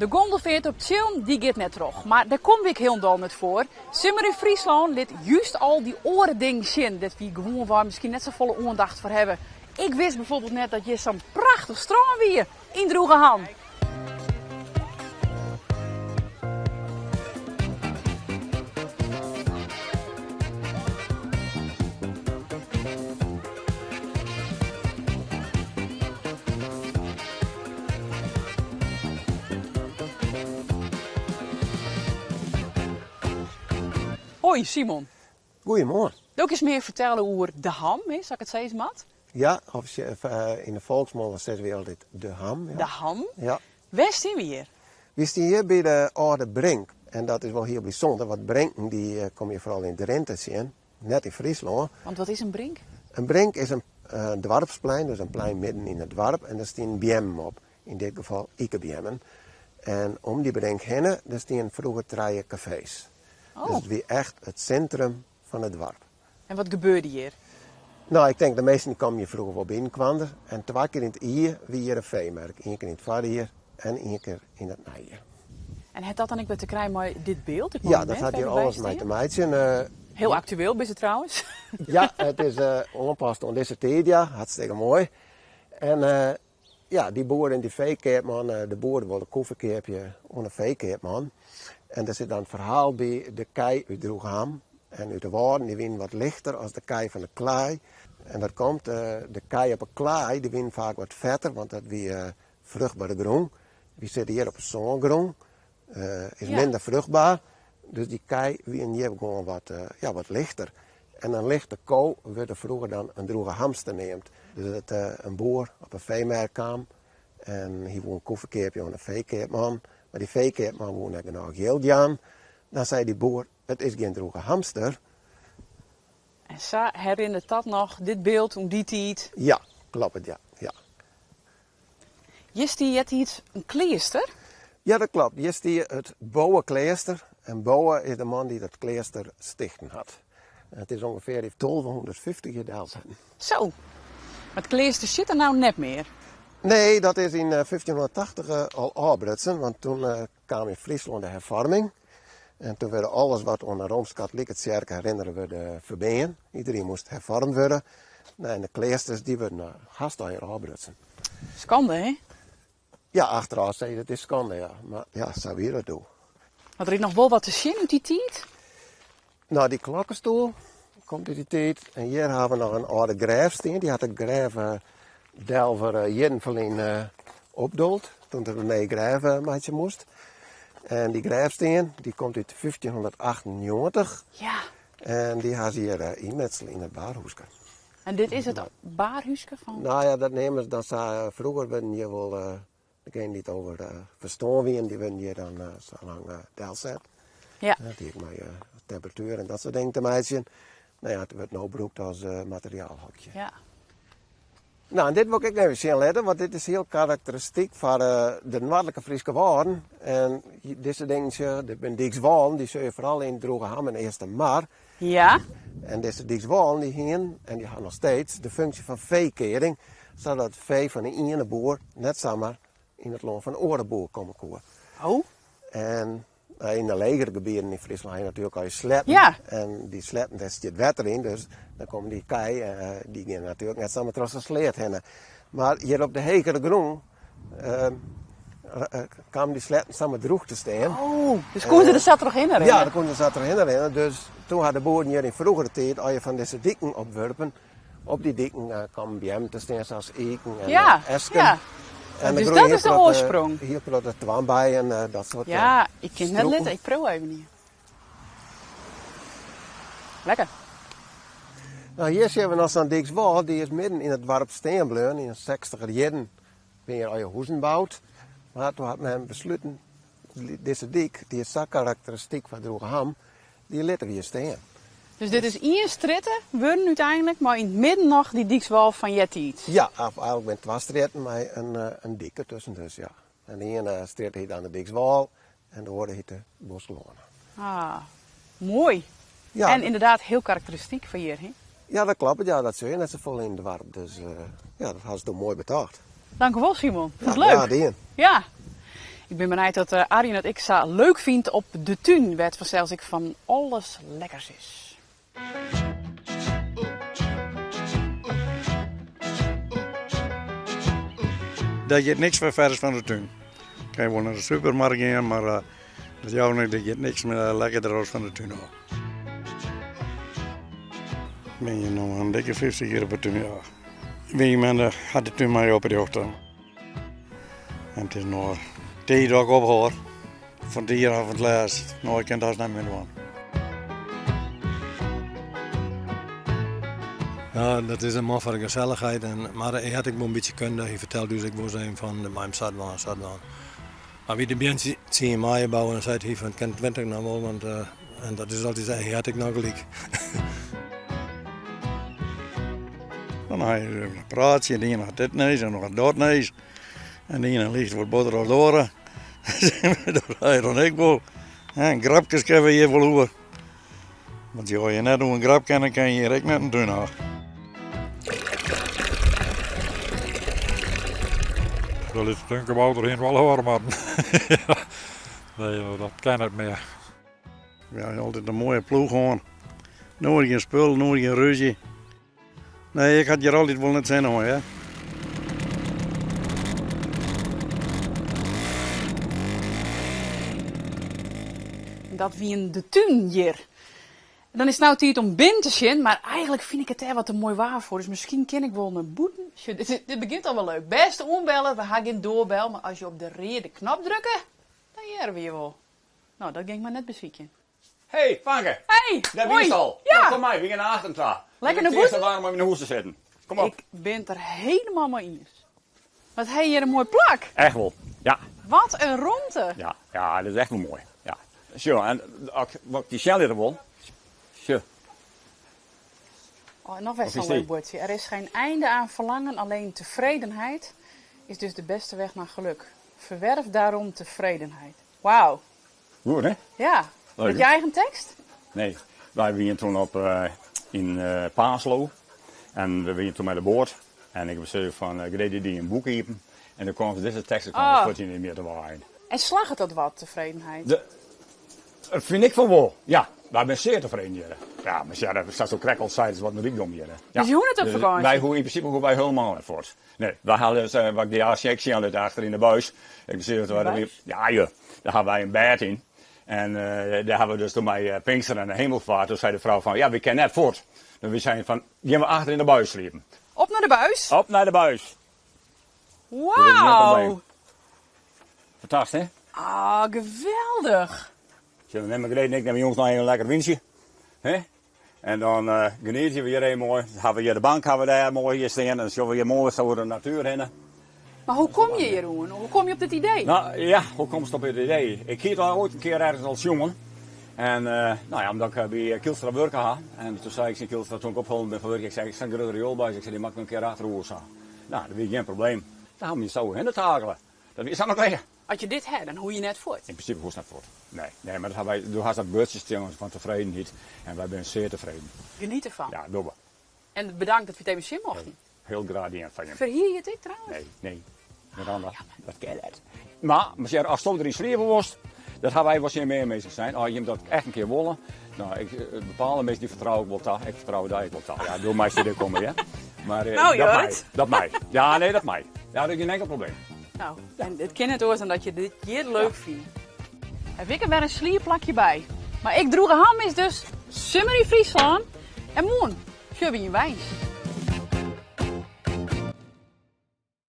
De gondelfeart op Tsjillen dy giet net troch, mar dêr komme wy ek hielendal net foar. Simmer yn Fryslân lit just al dy oare dingen sjen dêr't wy gewoanwei miskien net safolle oandacht foar hawwe. Ik wist bijvoorbeeld net dat hjir sa'n prachtich strân wie yn Droegeham. Hoi Simon. Goeiemoarn. Do kinst mear fertelle oer de Ham, hè, sa't ik it sizze moat? Ja, of yn de folksmûle sizze wy altyd de Ham. Ja. De Ham? Ja. Wêr stean we hjir? Wy stean hjir by de âlde Brink. En dat is wol hiel bysûnder, want brinken dy komme je foaral yn Drinte tsjin, net yn Fryslân. Want wat is in brink? In brink is in doarpsplein, dus in plein midden yn it doarp en dêr stienen beammen op, yn dit gefal ikebeammen. En om dy brink hinne, dêr stienen froeger trije kafees. Oh. Dus it wie echt it sintrum fan it doarp. En wat gebeurde hjir? No, ik tink de minsken dy kamen hjir froeger wol byinoar. En twa kear yn it jier wie hjir in feemerk. Ien kear yn it foarjier en ien kear yn it neijier. En hat dat dan ek wer te krijen mei dit byld, dit Ja, dat monumint hat wêr hjir we by alles mei stean? te meitsjen. Eh, Hiel aktueel binne se trouwens. ja, it is eh, oanpast oan dizze tiid, ja. Hartstikke moai. En eh, ja, dy boer en dy feekeapman, de boer wol de koe ferkeapje oan de feekeapman. En der sit dan it ferhaal by, de kij út Droegeham en út de Wâlden, dy wienen wat lichter as de kij fan de klaai. En dat komt, de kij op de klaai, dy wienen faak wat fetter, want dat wie fruchtbere grûn. Wy sitte hjir op 'e sângrûn, is minder fruchtber. Dus dy kij wienen hjir gewoan wat, ja, wat lichter. En in lichte ko wurde froeger dan in droegehamster neamd. Dus dat in boer op in feemerk kaam en hy woe in koe ferkeapje oan in feekeapman, mar dy feekeapman woe net genôch jild jaan. Dan sei dy boer, it is gjin droegehamster. En sa herinnert dat noch, dit byld oan dy tiid? Ja, kloppet, ja. ja. Hjir stie eartiids in kleaster? Ja, dat klopt. Hjir stie it Bowekleaster. En Bowe is de man dy't it kleaster stichten hat. En it is ûngefear yn 1250 hjir delsetten. Zo! Mar it kleaster sit der no net mear? Nee, dat is yn 1580 al ôfbrutsen, want toen kaam yn Fryslân de herfoarming. En toen wurde alles wat oan de Roomsk-Katolike Tsjerke herinnere wurde ferbean. Iderien moast herfoarmd wurde. Nou, en de kleasters dy wurden hast allegear ôfbrutsen. Skande, hè? Ja, achterôf sei je dat is skande, ja. Mar ja, sa wie dat doe. Want der is noch wol wat te sjen út dy tiid? No, dy klokkestoel komt út dy tiid. En hjir ha we noch in âlde grêfstien. Dy hat de grêfdelver eh, jierren ferlyn eh, opdold, toen er in nije grêf eh, meitsje moast. En dy grêfstien dy komt út 1598. Ja. En dy ha se hjir ynmetsele yn it baarhúske. En dit is it baarhúske fan? No ja, dat neame se dan sa. Froeger wurden hjir wol Degenen dy't al ferstoarn wienen, dy wurden hjir dan sa lang delset. Ja. Dat hie ek mei temperatuer en dat soart dingen te meitsjen. No ja, it wurdt no brûkt as materiaalhokje. Ja. No, en dit wol ik ek even sjen litte, want dit is hiel karakteristyk foar de Noardlike Fryske Wâlden. En dizze dingen, sjoch, dit binne dykswâlen, dy sjogge je foaral yn Droegeham en Eastermar. Ja. En dizze dykswâlen dy hienen, en dy ha noch steeds, de funksje fan feekearing, sadat it fee fan de iene boer net samar yn it lân fan de oare boer komme koe. Oh. En yn de legere gebieten yn Fryslân ha je natuerlik al je sletten. Ja. En dy sletten, dêr stiet wetter yn, dus dan komme dy kij, dy gean natuerlik net samar troch sa'n sleat hinne. Mar hjir op de hegere grûn kamen dy sletten samar drûch te stean. Oh, dus koene se der sa trochhinne rinne? Ja, dan koene se sa trochhinne rinne. Dus toen ha de boeren hjir yn froegere tiid al je fan dizze diken opwurpen. Op dy diken kamen beammen te stean sa as iken en ja, esken. Ja. En dus dat is de oarsprong? Hiel protte toarnbeien en dat soart Ja, ik kin it net litte. Ik priuw even ien. Lekker. No, hjir sjogge we noch sa'n dykswâl, dy is midden yn it doarp stean bleaun. Yn de sechstiger jierren binne hjir allegear huzen boud. Mar toen hat men besluten, dizze dyk, dy is sa karakteristyk foar Droegeham, dy litte we hjir stean. Dus dit is ien strjitte wurden úteinlik, mei yn it midden noch dy dykswâl fan eartiids? Ja, eigenlik binne twa strjitten mei in dyk dertusken dus, ja. En de iene strjitte hiet dan de Dykswâl en de oare hiet de Boskloane. Ah, moai. Ja. En ynderdaad hiel karakteristyk foar hjir, hè? Ja, dat kloppet. Ja, dat sjogge je net safolle yn it doarp. Dus ja, dat ha se doe moai betocht. Dankewol, Simon. Fûn it Ja, leuk. graach dien. Ja. Ik bin benijd oft Arjen it ek sa leuk fynt op de tún, wêr't fansels ek fan alles lekkers is. Der giet niks foar fers fan de tún. Kin je wol nei de supermarkt gean, mar dat jout net, der giet niks mear lekkerder as fan de tún ôf. Bin hjir no in dikke 50 jier op de tún, ja. Wy mende hat de tún mei oprjochte. En it is no tiid dat ik ophâld. Fan it jier of it lêst. No, ik kin it hast net mear dwaan. Ja, dat is in man foar de gesellichheid. En, mar hy hat ek wol in bytsje kunde. Hy fertelt ús ek wolris even fan, mei him sa dwaan, sa dwaan. Mar wie de beantsje 10 maaie bouwe, dan seit hy fan, it kin 20 noch wol, want eh, en dat is altyd, hy hat ek noch gelyk. Dan ha je even in praatsje, de iene hat dit nijs en de oar dat nijs. En de iene liicht wat botter as de oare. Dat ha je dan ek wol. En grapkes kinne we hjir wol oer. Want as je net oer in grap kinne, kin je hjir ek net in tún ha. Dat is de túnkabouter hiene wol hâlde moatten. Nee, dat kin net mear. We ha altyd in moaie ploech hân. Noait gjin spul, noait gjin rúzje. Nee, ik ha it hjir altyd wol nei it sin hân, hear. Dat wie de tún hjir. Dan is it no tiid om binnen te sjen, mar eigenlik fyn ik it dêr wat te moai waar foar. Dus miskien kin ik wol nei bûten. Sjoch, dit begjint al wol leuk. Bêste oanbeller, we ha gjin doarbel, mar as je op de reade knop drukke, dan hearre we je wol. No, dat gean ik mar net besykjen. Hey, Fanke! Hey! Dêr Hoi! wiest al. Ja! Kom mei, we gean nei achteren ta. Lekker nei It is bûten? te waarm om yn 'e hûs te sitten. Kom op. Ik bin it der helemaal mei iens. Wat ha je hjir in moai plak! Echt wol, ja. Wat in romte! Ja, ja, dat is echt wol moai. Ja. Sjoch, en wat ik dy sjen litte wol, sjoch. Oh, en noch wer Wat sa'n is dy? leuk buordsje. Er is geen einde aan verlangen, alleen tevredenheid is dus de beste weg naar geluk. Verwerf daarom tevredenheid. Wauw. Goed, hè? Ja. Leuk, Met je eigen tekst? Nee, wy wienen toen op yn Paaslo en we wienen toen mei de boat en ik sei fan Grady die in boek iepen en dan kwam dizze tekst kwam Oh. fuort yn de mjitte wei. En slagget dat wat, tevredenheid? De, fyn ik fan wol, ja. Wy binne sear tefreden hjir. Ja, mar sja, dat sasto krekt al seidest, wat in rykdom hjir. Ja. Dus je hoege net op Dus fakânsje? Wy hoege, yn prinsipe hoege wy hielendal net fuort. Nee, wy ha dus, wat ik dy aanst ek sjen lit achter yn de buis. Ik sil it De buis? Ja, joh. Dêr ha wy in bêd yn. En dêr ha we dus toen mei Pinkster en de Hemelvaart, toen sei de frou fan, ja, wy kinne net fuort. Dus wy seinen fan, gean we achter yn de buis sliepen. Op nei de buis? Op nei de buis. Dat is gjin Wauw! probleem. Fantastysk, hè? Ah, geweldich! Sjoch, dan nimme Greet en ik nimme jûns noch even in lekker wyntsje. Hè? En dan genietsje we hjir even moai. Dan hawwe we hjir de bank hawwe we dêr moai hjir stean en dan sjogge we hjir moai sa oer de natuer hinne. Mar hoe kom je hjir oan? Hoe kom je op dit idee? No ja, hoe komst op it idee? Ik hie it al oait in kear ergens al sjoen. En no ja, omdat ik by Kielstra wurke ha. En toen sei ik tsjin Kielstra toen ik opholden bin fan wurk, ik sei, ik sa'n grutte rioelbuis, ik sei, dy moat ik noch in kear achteroer sa. No, dat wie gjin probleem. Toen ha we my sa oerhinne takele. Dat wie samar klear. As je dit ha, dan hoege je net fuort. Yn prinsipe hoechst net fuort. Nee, nee, mar dat ha wy, do hast dat buordsje stean fan tefredenheid en wy binne sear tefreden. Geniet derfan. Ja, dogge we. En bedankt dat we it even sjen mochten. Hiel graach dien fan jim. Ferhier je it ek trouwens? Nee, nee. Miranda, dat kin net. Mar, mar asto deryn sliepe wolst, dat ha wy wol tsjin mear minsken sein, as jim dat echt in kear wolle, no, ik, bepaalde minsken dy fertrou ik wol ta, ik fertrou dy ek wol ta. Ja, do meist hjir komme, hear. Mar No, dat mei, Jorrit. dat mei. Ja, nee, dat mei. Ja, dat is gjin enkel probleem. No, en it kin net oars dan dat je dit hjir leuk fine. Haw ik der wer in sliepplakje by. Mar ik Droege Ham is dus Simmer yn Fryslân en moarn sjogge we yn Wyns.